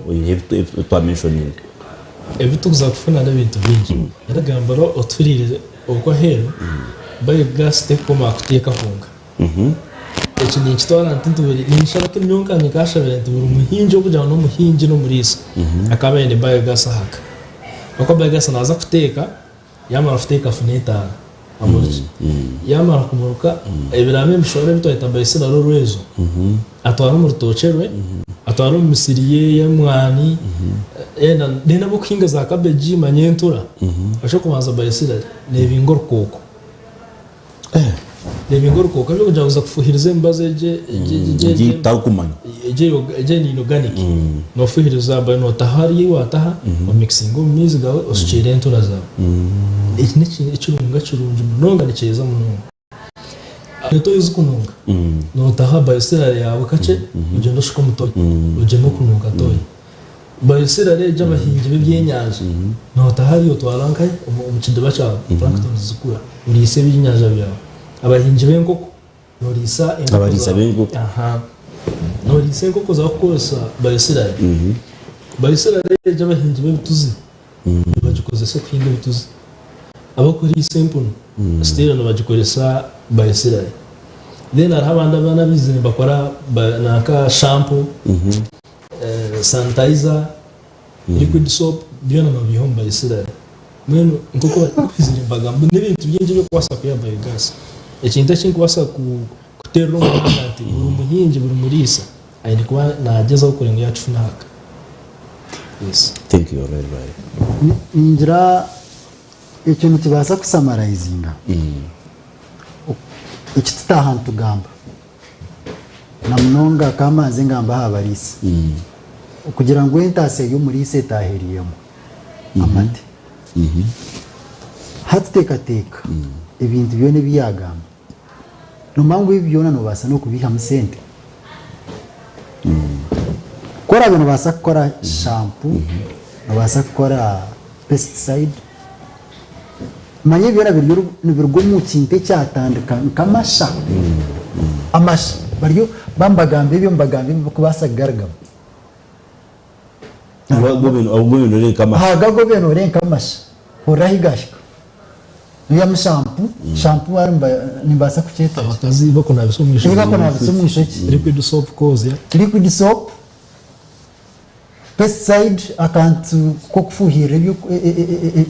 Oihireho ebi twa menshoninga. Ebi turikuza kufuna n'ebintu bingi. Ndagambira oturiire okwo aheeru, biogas terikukoma aha kuteeka kwonka. Eki ninkitwara nti nti buri ninshaba ti nyowe nkanye nkashabire nti buri muhingi okugira ngu n'omuhingi n'omuriisa akaba aine biogas aha ka. Ahabw'okuba biogas naaza kuteeka, yaamara kuteeka afune etaara amurikye. Yaamara kumurika ebiraabe nibishohora ebi twayeta biosillary orwezo, atware omu rutookye rwe, atware omu misiri ye y'emwani, then ab'okuhinga za cabbage manya entura. Eky'okubanza biosillary neebinga orukooko. Nebinga orukooko ebyokugira ngu oza kufuhiriza emibazi egi Egi etarikumanywa. egi eri inorganic nofuhiriza by notaha hariya eyi wataha omikisinga omu maizi gawe osukyere entura zawe. Eki nekirunga kirungi munonga nikyeza munonga. Toyizi kununka notaha biosillary yawe kakye ogyende oshuke omu toyi ogyeme okununka toyi. Biosillary egi abahingi b'ebyenyanja notaha hariya otwara nkahi omu kidiba kyawe plankton zikura oriisa ebyenyanja byawe. Abahingi b'enkoko noriisa enkoko Abariisa zawe b'enkoko. Aha. Noriisa enkoko zawe kukozesa biosillary. Biosillary egi abahingi b'ebituzi nibagikozesa okuhinga ebituzi. Abakuriisa empunu still nibagikoresa biosillary. Then hariho abandi abaana abaizire nibakora nanka shampoo. Sanitizer, liquid soap byona nobiiha omu Baisraeli. Mbwenu nk'oku baizire nibagamba n'ebintu bingi ebirikubaasa kwiha biogas. Ekintu eki ndikubaasa kuteerera omuhanda nti buri muhingi, buri muriisa aine kuba naagyezaho kureeba ngu yaakifuna aha ka. Yes. Thank you very very. Ningira ekyo nikibaasa kusamarayizinga eki tutaaha nitugamba. Na munonga ka mbanze ngambe aha bariisa. Okugira ngu entaasya y'omuriisa etaahereiremu amate. Hati teekateeka ebintu byona ebi yaagamba. Noomanya ngu ebi byona noobaasa n'okubiihamu sente? Ku oraabe noobaasa kukora shampu, noobaasa kukora pesticide, Manya ebi byona biri nibiruga omu kintu ekyatandika nk'amasha. Amasha bariyo baba nibagamba ebyo nibagamba ebirikubaasa kugarugamu. Ago obeire noreeba nk'amasha. Ago agu obeire noreeba nk'amasha hurira ahu gahika. Noihamu shampu, shampu hare nimbaasa kukyeta ki? Abakazi bakunabisa omu eishokye. Ei bakunabisa omu eishokye. Liquid soap kwozya. Liquid soap. Pesticide akantu k'okufuhirira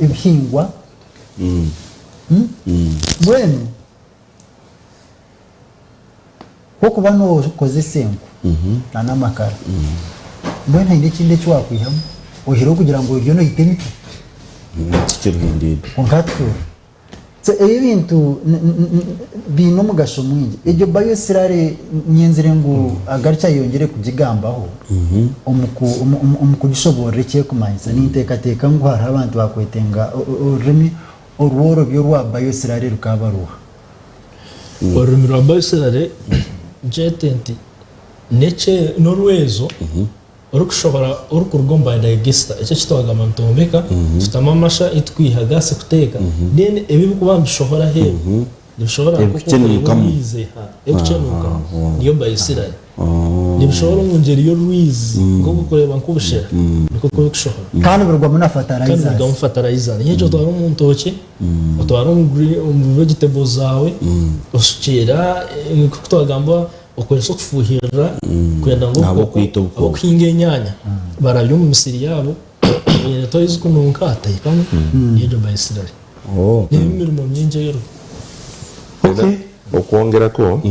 ebihingwa. Mbwenu ku orikuba nokozesa enku n'amakara, mbwenu haine ekindi eki wakwihamu oihireho kugira ngu oriyo noita emiti? Kwonka hati hurira. So ebi ebintu biine omugasho mwingi. Egyo bioslurry nyenzire ngu agarukye ayongyere kugigambaho omu kugishoboorora eki erikumanyisa. Ninteekateeka ngu hariho abantu baakwetenga orurimi orworobi orwa bioslurry rukaaba ruha? Orurimi rwa bioslurry nkyete nti n'orwezo. Orikushohora orikuruga omu biodigester, eki eki twagamba nitwombeka, tutamu amasha ahu tukwiha gaasi kuteeka, then ebi ebirikuba nibishohora aheeru, nibishohora nk'oku orikureeba orwizi, ebirikukyenuukamu niyo bioslurry. Nibishohora omu ngyeri y'orwizi nk'oku orikureeba nk'obushera, nikwo kurikushohora. Kandi birugwamu na fertilizers. Kandi birugwamu fertilizer. Niyo egi otwara omu ntookye, otwara omu vegetables zaawe, oshukyera nk'oku twagamba. Okozesa okufuuhirira kwenda ngu Ahabw'okwita obukooko. ahabw'okuhinga enyaanya barabye omu misiri yaabo baine toyi zikununka hataikamu niyo egyo bioslurry. Oh. N'emirimo emirimo mingi eriho. Okay. Okwongerako,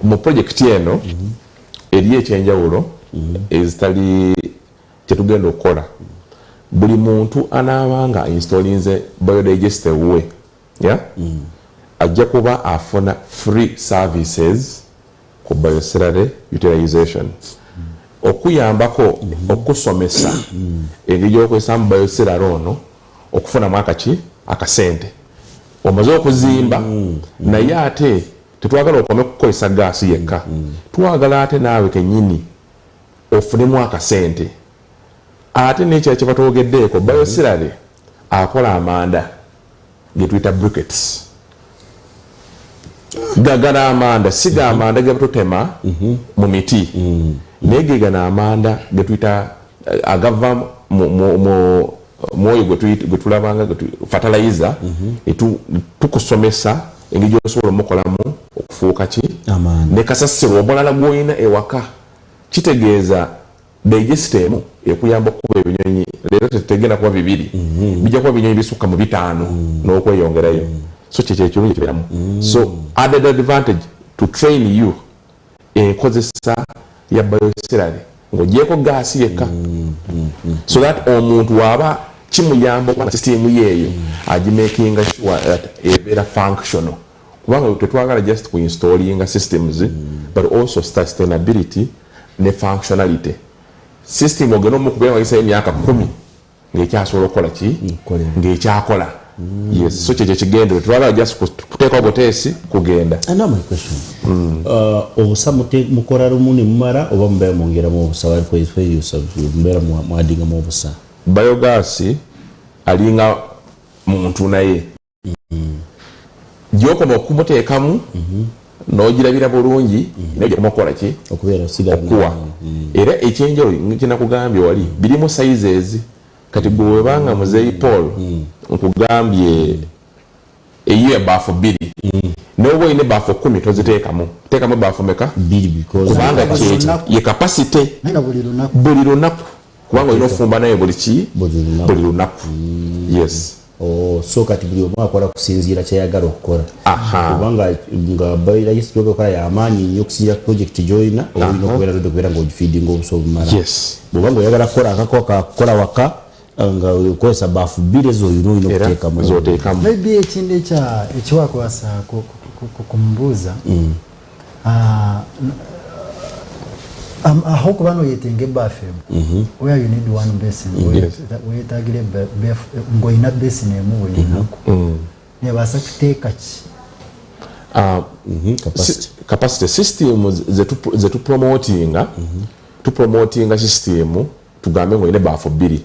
mu projekiti eno eriyo ekyenjawulo ezitali kyetugenda okukora. Buli muntu anaaba nga ainstallinze biodigester ewuwe, Yeah? Ajja kuba afuna free services ku bioslurry utilization. Okukuyambako okukusomesa engeri gyokozesamu bioslurry ono okufunamu akaki? Akasente. Omaze okuzimba naye ate tetwagala okome kukozesa gas yekka. Twagala ate naawe kenyini ofunemu akasente. Ate nekirala kyebatwogeddeeko, bioslurry akola amanda. Getuyita briquettes. Gagano amanda si ga manda gebatutema mu miti. Naye gegano amanda getuyita agava mu mwoyo gwetulabanga fertilizer, tukusomesa engeri gyosobola omukolamu okufuuka ki ne kasasiro omulala gwolina ewaka. Kitegeeza digester emu ekuyamba okukuba ebinyonyi leero tetegenda kuba bibiri, bijja kuba binyonyi bisukka mu 5 n'okweyongerayo. So kyekyo ekirungi ekibeeramu. So added advantage to train you enkozesa ya bioslurry ng'ogyeko gaasi yekka, so that omuntu waba kimuyamba okuba nga system yeeyo agimakinga sure that ebeera functional, kubanga tetwagala just ku installinga systems but also sustainability ne functionality. System ogenda omukubeera nga yisayo emyaka 10 ng'ekyasobola okukola ki, ng'ekyakola. Yes, so kyekyo ekigendero, tetwagala just kuteekawo buteesi kugenda. And now my question. Obusa mukora lumu ne mumala oba mubeera mwongeramu obusa? Mubeera mwadingamu obusa? Biogas alinga muntu, naye gyokoma okumuteekamu n'ogirabira bulungi, naye gyokoma okukola ki, okubeera osigala okuwa. Era ekyenjawulo kyenakugambye wali birimu sizes. Kati gwe webanga muzeeyi Paul, nkugambye eyiyo ebaafu 2, noba olina ebaafu 10, toziteekamu, teekamu ebaafu meka? 2 because kubanga Buli lunaku. Ye capacity. Naye nga buli lunaku. Buli lunaku, kubanga olina ofumba naye buli ki? Buli lunaku. Buli lunaku, yes. Oh, so kati buli omu akola kusinziira kyayagala okukola. Kubanga nga biodigester okola yamaanyi nnyo okusinziira ku project gy'olina, oba olina okubeera ready okubeera ng'ogifeedinga obusa obumala. Bw'oba ng'oyagala kukola akako kakukola waka nga okozesa baafu 2 ezo olina era okuteekamu. Zoteekamu. Maybe ekindi ekiwakwasa kumubuuza, aho okuba noyetenga ebaafu emu where you need one basin, weyetagire ng'olina basin emu buli lunaku, nebaasa kuteeka ki? Capacity. Capacity system zetupromotinga, tupromotinga system tugambe ngaolina ebaafu 2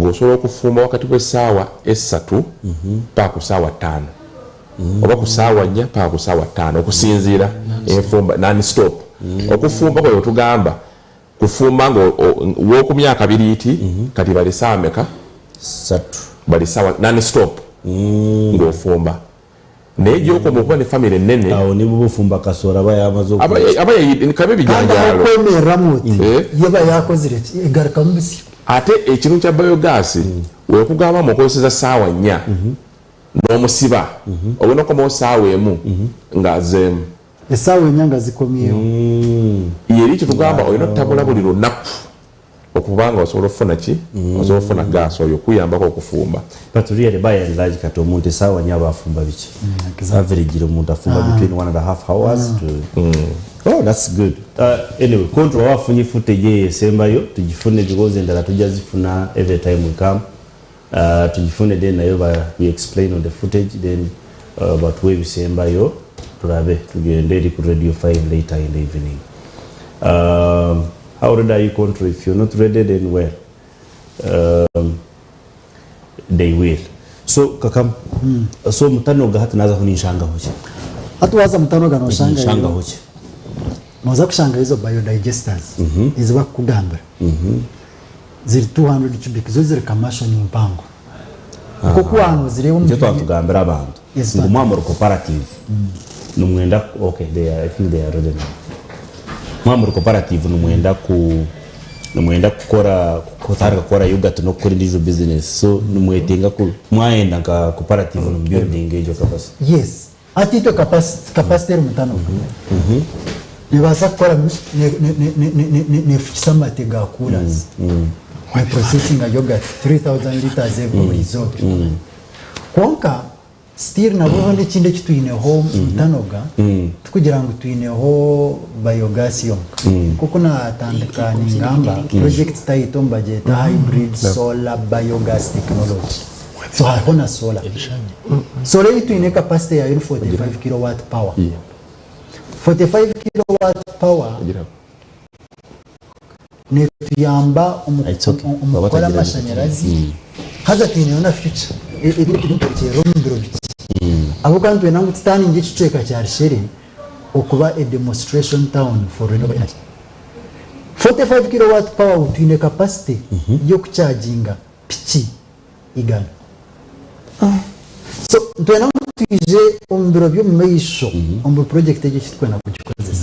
ng'osobola okufumba wakati w'essaawa 3 paka ku ssaawa 5 oba ku ssaawa 4 paka ku ssaawa 5, okusinziira enfumba non stop. Okufumba kweyo tugamba kufumba nga w'okumya akabiriiti kati bali ssaawa meka? 3. Bali ssaawa non stop ng'ofumba, naye gyokoma okuba ne famire ennene. Awo ne bwoba ofumba kasooli aba yamaze aba kabe kandi bijanjaalo. Ahokwemereramu oti yeba yakozire ki, egarukamu bisya. Ate ekirungi kya biogas, wekugamba mukozeseza saawa 4 n'omusiba, ogenda okukomawo saawa 1 ng'azeemu. Essaawa 4 nga zikomyewo. Yeri kyetugamba olina otutabula buli lunaku okubanga osobola okufuna ki, osobola okufuna gaasi oyo okuyambako okufumba. But really, by and large, kati omuntu essaawa 4 aba afumba biki? Average omuntu afumba between 1.5 hours to. Oh, that's good. Anyway, control wafunye footage eyo esembayo tugifune, because endala tujja zifuna every time we come. Tugifune, then nayo we explain on the footage, then batuwe ebisembayo tulabe tugende eri ku Radio 5 later in the evening. How ready are you, control? If you're not ready, then well, they will. So kakam, so mutano hati naza kunishangaho ki? Hati waza mutano gano Nishangaho ki? Noza kushanga izo biodigesters ezi bakukugambira ziri 200 cubic, zo ziri commercial, ni mpango nkoku wano zireba Nicyo twatugambira abantu Yes, ngu mwamuri cooperative nimwenda, okay, they are, I think they are ready now. Mwamuri cooperative nimwenda ku nimwenda kukora kutandika kukora yogurt n'okukora endiijo business, so nimwetenga ku mwayenda nka cooperative mu building egyo capacity. Yes, hati itwe capacity eri mutano nebaasa kukora nefukisa amate ga coolers, processing yogurt 3000 liters every buri izooba. Kwonka still nabwo n'ekindi eki twineho mutanoga, tukugira ngu twineho biogas yonka, nkoku natandika ningamba project title nibagyeta hybrid solar biogas technology. So hariho na solar. Solar ei twine capacity yayo ni 45 kilowatt power, 45 kilowatt power netuyamba It's okay. omu Baba kukora tagira amashanyarazi. Haza twineyo na future erikuturekyerera omu biro bikye, ahabw'okuba nitwenda ngu tutaninga ekicweka kya Rushere okuba a demonstration town for renewable energy. 45 kilowatt power twine capacity y'okucharginga piki igana. So nitwenda ngu twije omu biro by'omu maisho omu buri project egyo eki turikwenda kugikozesa.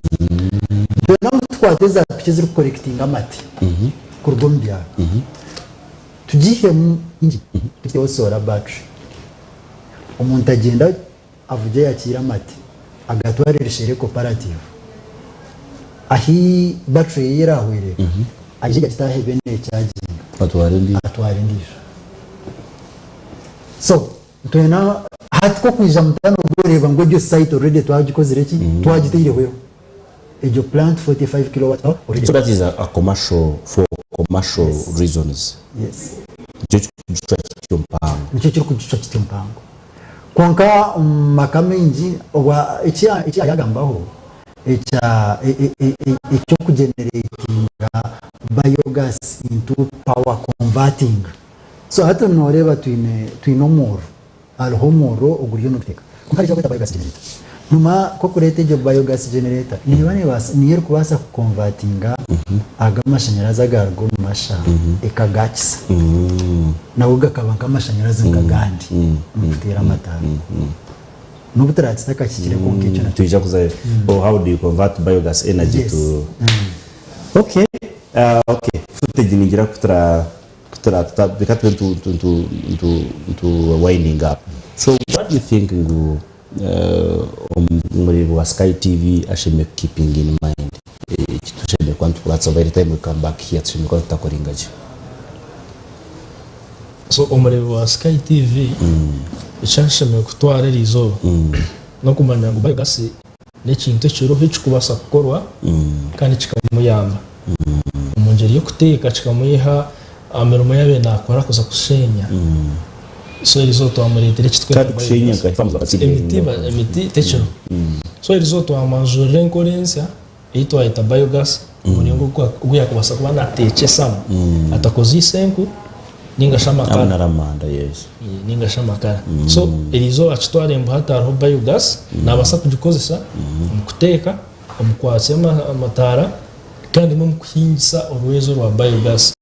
Nitwenda ngu tukwate za piki ezirikukorekitinga amate kuruga omu byaro tugihemu engine tugiteho solar battery. Omuntu agyenda avugye yakiire amate agatware Rushere Cooperative ahi battery ye erahwerera aije agitahe ebe nechaginga Atware endiijo. Atware endiijo. So nitwenda hati kokwija mutano oreeba ngu egyo site already twagikozire ki twagiteireho egyo plant 45 kilowatt hour already. So that is a commercial for commercial reasons. Yes. Nikyo kirikugicwa kityo mpango. Nikyo kirikugicwa kityo mpango. Kwonka omu maka maingi obwa eki eki yagambaho ekya eky'okugeneratinga biogas into power converting. So hati noreeba twine twine omurro, hariho omurro oguriyo niguteeka kwonka hariho eki barikweta biogas generator. Nyuma k'okureeta egyo biogas generator neeba nebaasa niyo erikubaasa kuconvertinga ago amashanyarazi agaruga omu masha ekagakisa. Nago gakaba nk'amashanyarazi nk'agandi omu kuteera amataara. N'obu turaaba tutakahikire kwonka ekyo nakyo. Twija kuzayo. Oh, how do you convert biogas energy Yes. to. Okay, okay. Footage ningira ku tura ku tura tuta reka tube ntu ntu ntu ntu ntu winding up. So what do you think ngu omureebi wa Sky TV ashemereire ku keeping in mind? Eki tushemereire kuba nitukuratsa by the time we come back here tushemereire kuba tutakoringa gye. So omureebi wa Sky TV eki ashemereire kutwara eriizooba n'okumanya ngu biogas n'ekintu ekiriho ekirikubaasa kukorwa kandi kikamuyamba omu ngyeri y'okuteeka kikamwiha aha mirimo ei abaire naakora kuza kusheenya. So eriizooba twamureetera eki turikweta Kandi kusheenya biogas. nka farms Emiti emiti tekiriho. So eriizooba twamwanjurira enkora ensya ei twayeta biogas, omuringo ogu yaakubaasa kuba naateekyesamu atakozeise enku ninga shi amakara. Nari amanda, yes. Ninga shi amakara. So eriizooba akitware mbu hati hariho biogas, naabaasa kugikozesa omu kuteeka, omu kwatsya amataara kandi n'omu kuhingisa orwezo rwa biogas.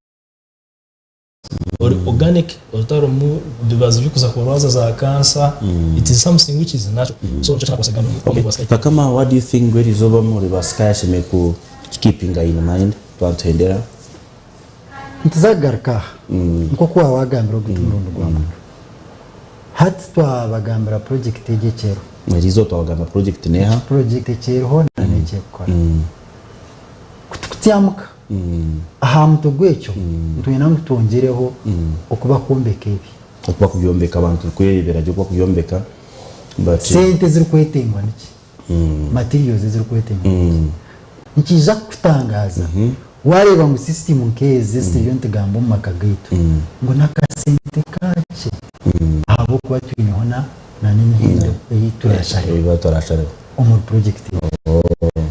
Ori organic otarimu bibazi birikuza kurwaza za cancer, it is something which is natural. So nikyo kirakubaasa kugamba ngu Okay. Bakama, what do you think ngu erizooba muri ba Sky ashemereire ku keepinga in mind twaba nituhendera? Nituza kugaruka aha nk'oku waaba waagambire ogu ti murundi gwa mukuru. Hati twabagambira project egi eki eriho. Erizooba twabagambira project neeha? Project eki eriho na n'eki erikukora. Ku tukutyamuka aha mutwe gw'ekyo, nitwenda ngu twongyereho oku barikwombeka ebi. Oku barikubyombeka abantu turikwereebera gye oku barikubyombeka but. Sente ezirikwetengwa niki? Materials ezirikwetengwa niki? Nikiija kukutangaaza waareeba ngu system nk'ezi ezi turiyo nitugamba omu maka gaitu ngu n'akasente kakye ahabw'okuba twineho na n'emihendo ei turaashareho. Ei baturaashareho. Omuri project egi.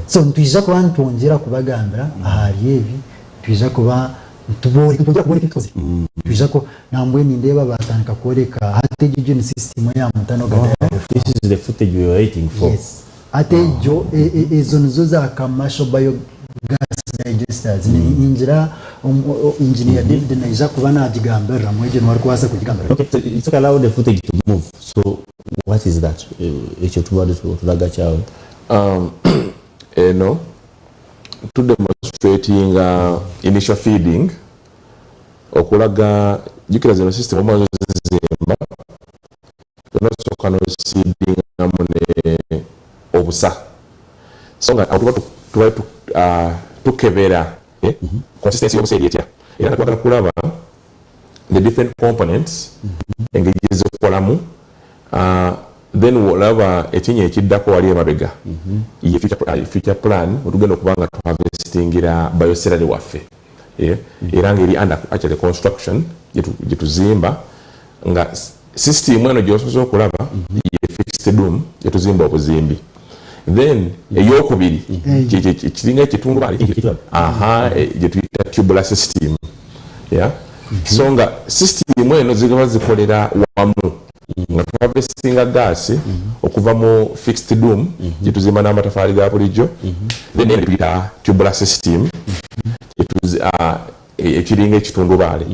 So nitwija kuba nitwongyera kubagambira ahari ebi, nitwija kuba nitubooreka, nitwongyera kubooreka ebi tukozire. Nitwija ku nambwenu nindeeba baatandika kworeka hati egyo egyo ni system eya mutano gada ya This is the footage we were waiting for. Yes. Hati egyo e- e- ezo nizo za commercial biogas digesters. Ningira engineer David naija kuba nagigambiriramu egyo niwe arikubaasa kugigambiriramu. Okay, so it's okay, allow the footage to move. So what is that? Ekyo tuba nituraga ki aho? Eno tu demonstratinga initial feeding okulaga jukira zino system oba ozizimba olina osooka noseedingamu ne obusa so nga awo tuba tukebera consistency yobusa eri etya era nga twagala kulaba the different components engeri gyezikolamu then wolaba ekinnya ekiddako wali emabega ye future plan wetugenda okuba nga tuharvestingira bioslurry waffe era nga eri under actually construction gyetuzimba nga system eno gyosoose okulaba ye fixed dome gyetuzimba obuzimbi then eyokubiri kiringa ekitundubaali gyetuyita tubular system yeah? So nga system eno ziba zikolera wamu nga tuharvestinga gas okuva mu fixed dome gyetuzimba n'amatafaali ga bulijjo, then eno gyetuyita tubular system. Ekiringa ekitundubaale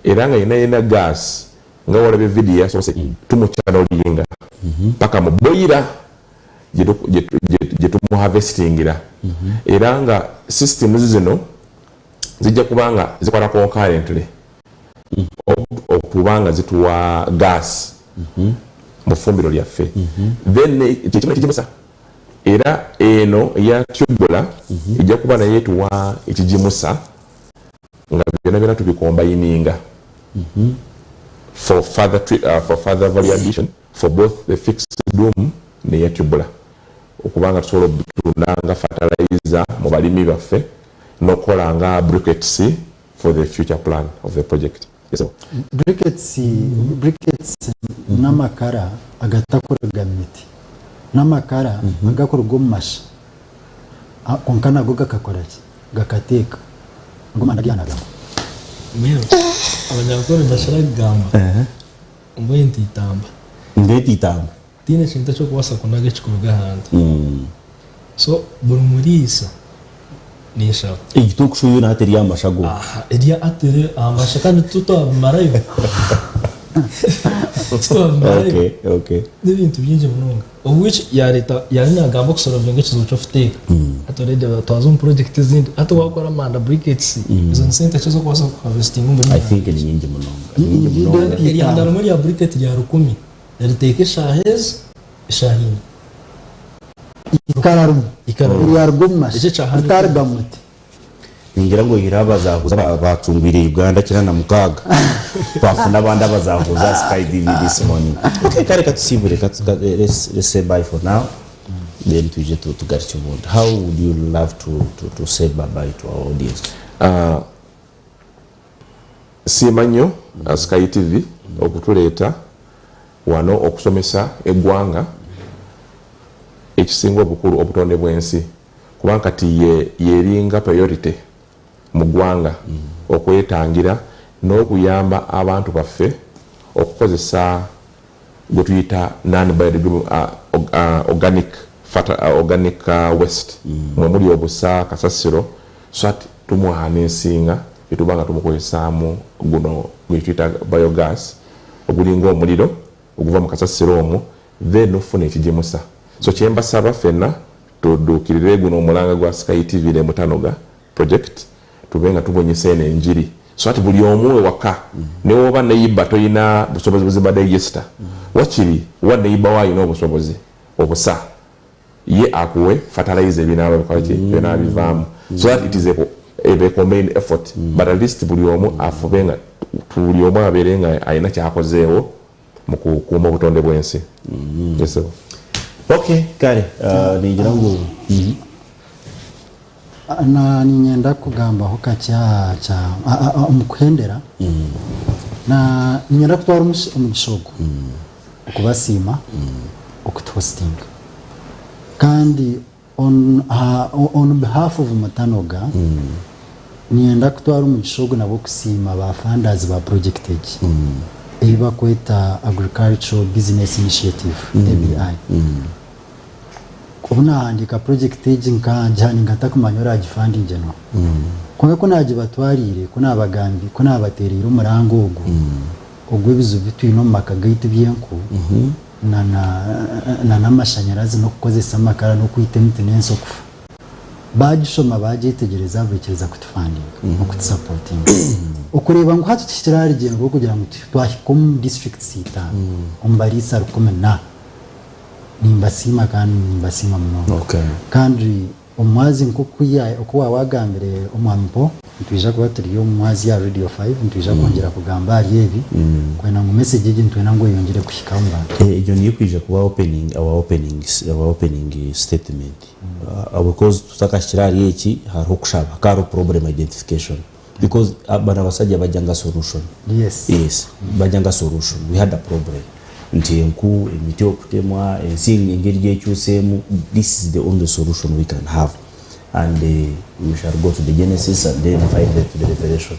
era nga yena yena gas nga wolabye video eyasoose tumuchannelinga paka mu boiler gyetumuharvestingira era nga systems zino zijja kuba nga zikola concurrently okuba nga zituwa gas mu ffumbiro lyaffe. Then kyekimu ekigimusa, era eno eya tubular ejja kuba naye etuwa ekigimusa nga byonna byonna tubicombininga for further value addition for both the fixed dome neya tubular, okubanga tusobola obitunda nga fertilizer mu balimi baffe n'okukola nga briquettes for the future plan of the project. Yes, sir. Briquettes n'amakara agatakuruga mu miti, n'amakara agakuruga omu masha. Konka nago gakakora ki, gakateeka ngomanda gyanagamba. Mbwenu Abanyankore nibakira kugamba ngu ente itamba. Ngeti itamba. Tiine ekintu ekyokubaasa kunaga ekikuruga ahandi. So buri muriisa ninshaba. Egitokushuyo nahati eri amashago. Aha, erya atere amasha kandi tutwabimarayo, tutwabimarayo. N'ebintu bingi munonga, obwiki yareta yari nagamba okusolvinga ekizibu ky'okuteeka. Hati already twaza omu project ezindi. Hati wakora amanda, briquettes, izo ni sente ki ezokubaasa kuharvestinga omu I think ni nyingi munonga, ni nyingi munonga. Eryanda rimwe rya briquette rya 1000, riteeka eshaaha ezi, eshaaha 4. Ikara rumwe. Ikara rumwe. Ryaruga omu masha. Ekyo ekyahandikirwe. Ritaruga mu muti. Ningira ngu oyihireho abazahuza bacungwire Uganda 96, twafuna abandi abazahuza Sky TV this morning. Okay, kare katusibure, let's say bye for now, then twije tugarukye obundi. How would you love to say bye bye to our audience? Siima nnyo Sky TV okutuleeta wano okusomesa eggwanga ekisinga obukulu, obutonde bw'ensi, kubanga kati yeringa priority mu ggwanga okwetangira n'okuyamba abantu baffe okukozesa gwe tuyita non biodegradable organic waste, mwe muli obusa, kasasiro, so ati tumuhana ensinga etuba nga tumukozesaamu guno gwe tuyita biogas, ogulinga omuliro oguva mu kasasiro omwo, then ofuna ekigimusa. So kyembasaba ffenna, tuduukirire guno omulanga gwa Sky TV ne Mutanoga project, tube nga tubunyisa eno enjiri, so ati buli omu ewaka, newoba neighbor toyina busobozi buzimba digester, wakiri wa neighbor we ayina obusobozi obusa ye akuwe fertilizer, ebinaaba bikolaki, byona bivaamu, so that it is a combined effort. But at least buli omu afube nga buli omu abeere nga alina kyakozeewo mu kukuuma obutonde bw'ensi. Yes, sir. Okay, kare ningira ngu Na ninyenda kugambaho kakye aha omu kuhendera. Na ninyenda kutwara omugisha ogu okubasiima okutuhostinga, kandi on behalf of Mutanoga ninyenda kutwara omugisha ogu nabwo kusiima ba funders ba project egi ei bakweta Agricultural Business Initiative, ABI. Obu nahandiika project egi nkagihandika ntakumanya oragifundinge no, kwonka ku nagibatwariire, ku nabagambi, ku nabateereire omuranga ogu ogw'ebizibu bitwine omu maka gaitu by'enku na n'amashanyarazi n'okukozesa amakara n'okwita emiti n'ensi okufa, bagishoma, bagyetegyereza, baikiriza kutufundinga n'okutusupportinga okureeba ngu hati tuhikire aha rugyendo rw'okugira ngu twahika omu districts 5, omu bariisa 1000 na. Nimbasiima kandi nimbasiima munonga. Kandi omwazi nk'oku oku wagambire, omwami Po, nitwija kuba turi omu mwazi ya Radio 5, nitwija kwongyera kugamba ahari ebi kwenda ngu message egi nitwenda ngu eyongyere kuhika omu bantu. Egyo niyo kwija kuba opening our opening statement, because tutakahikire ahari eki hariho okushaba, hakaba hariho problem identification, because bano abasajja bajja nga solution. Yes, bajja nga solution. We had a problem nti enku, emiti okutemwa, ensi engeri gyekyuseemu, this is the only solution we can have, and we shall go to the genesis and then find to the revelation.